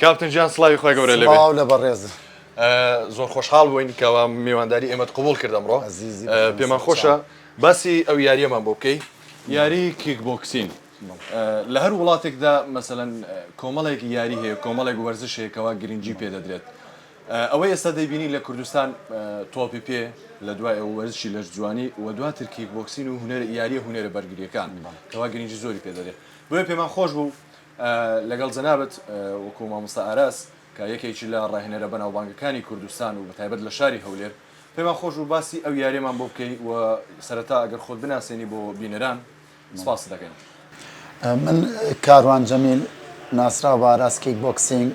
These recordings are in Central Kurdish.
کاپتن گیان سڵاوی خوای گەورە لێبێ. سڵاو لە بەڕێز. زۆر خۆشحاڵ بووین کەوا میوانداری ئێمەت قبوڵ کرد ئەمڕۆ. ئەزیزی بەڕێز پێمان خۆشە باسی ئەو یاریەمان بۆ بکەی یاری کیک بۆکسین لە هەر وڵاتێکدا مەسەلەن کۆمەڵێک یاری هەیە کۆمەڵێک وەرزش هەیە کەوا گرنگی پێ دەدرێت ئەوەی ئێستا دەیبینی لە کوردستان تۆپی پێ لە دوای ئەو وەرزشی لەشجوانی و دواتر کیک بۆکسین و هونەر یاریە هونەرە بەرگریەکان کەوا گرنگی زۆری پێ دەدرێت بۆیە پێمان خۆش بوو لەگەڵ جەنابت وەکو مامۆستا ئاراس کە یەکێکی لە ڕاهێنەرە بەناوبانگەکانی کوردستان و بەتایبەت لە شاری هەولێر، پێمان خۆش بوو باسی ئەو یاریەمان بۆ بکەی و سەرەتا ئەگەر خۆت بناسێنی بۆ بینەران سپاست دەکەین. من کاروان جەمیل ناسراو بە ئاراس کیک بۆکسینگ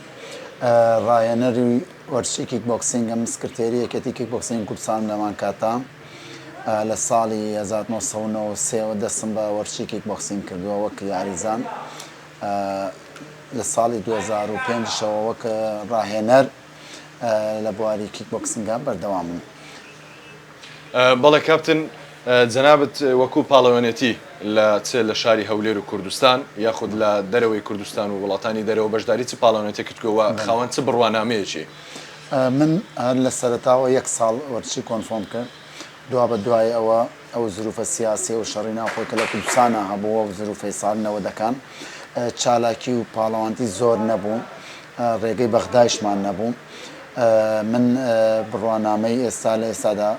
ڕاهێنەری وەرزشی کیک بۆکسینگم سکرتێری یەکێتی کیک بۆکسینگ کوردستانم لەمان کاتا لە ساڵی 1993 وە دەستم بە وەرزشی کیک بۆکسینگ کردووە وەک یاریزان لە ساڵی 2005 شەوە وەک ڕاهێنەر لە بواری کیک بۆکسینگا بەردەوامم. بەڵێ کاپتن جەنابت وەکو پاڵەوانێتی لە چ لە شاری هەولێر و کوردستان یاخود لە دەرەوەی کوردستان و وڵاتانی دەرەوە بەشداری چ پاڵەوانێتێکت کردووە و خاوەن چ بڕوانامەیەکی؟ من هەر لە سەرەتاوە یەک ساڵ وەرزشی کۆنفۆم کرد دوا بە دوای ئەوە ئەو زروفە سیاسیە و شەڕی ناوخۆی کە لە کوردستانا هەبوو ئەو زروفەی ساڵی نەوەدەکان چالاکی و پاڵەوانتی زۆر نەبوو ڕێگەی بەغدایشمان نەبوو من بڕوانامەی ئێستا لە ئێستادا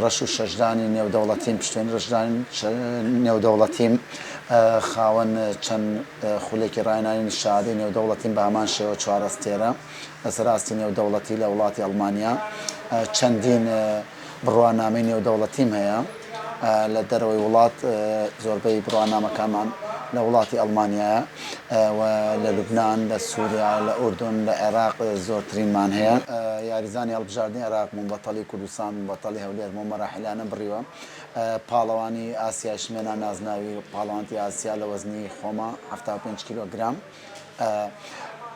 ڕەش و شەشدانی نێودەوڵەتیم پشتێنی ڕەشدانی نێودەوڵەتیم خاوەن چەند خولێکی ڕاهێنانی شادەی نێودەوڵەتیم بە هەمان شێوە چوارەستێرە لەسەر ئاستی نێودەوڵەتی لە وڵاتی ئەڵمانیا چەندین بڕوانامەی نێودەوڵەتیم هەیە لە دەرەوەی وڵات زۆربەی بڕوانامەکانمان لە وڵاتی ئەڵمانیایە و لە لوبناان لە سووریا لە ئوردن لە عێراق زۆرترینمان هەیە یاریزانی هەڵبژاردنی عێراق بووم بەتەڵی کوردستان بووم بەتەڵی هەولێر بووم مەراحیلانە بڕیوە پاڵەوانی ئاسیای شمێنا نازناوی پاڵەوانتی ئاسیا لە وەزنی خۆما 75 کیلۆگرام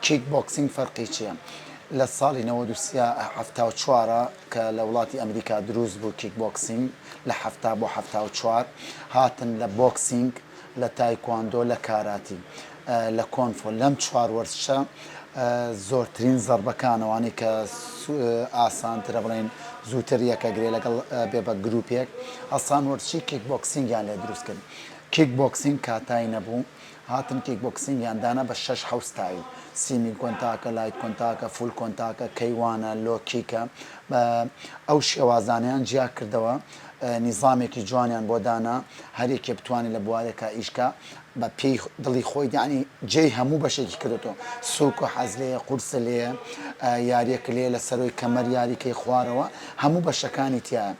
کیک بۆکسینگ فەرقی چیە؟ لە ساڵی 93 74 کە لە وڵاتی ئەمریکا دروست بوو کیک بۆکسینگ لە 70 بۆ 74 هاتن لە بۆکسینگ لە تایکواندۆ لە کاراتی لە کۆنفۆ لەم چوار وەرزشە زۆرترین زەربەکان ئەوانەی کە ئاسانترە بڵێن زووتر یەکەگرێ لەگەڵ بێ بە گروپێک هەڵسان وەرزشی کیک بۆکسینگیان لێ دروست کرد کیک بۆکسینگ کاتای نەبوو هاتن کیک بۆکسینگیان دانا بە شەش حەو ستایل semi contact ە light contact ە full contact ە K-1 ە low kick ە ئەو شێوازانەیان جیا کردەوە نیزامێکی جوانیان بۆ دانا هەر یەکێ بتوانێت لە بوارێکا ئیش کا بە پێی دڵی خۆی یانی جێی هەموو بەشێکی کردۆتەوە سوک و حەز لێیە قورسە لێیە یاریەکە لێیە لە سەرۆی کەمەر یاریکەی خوارەوە هەموو بەشەکانی تیایە.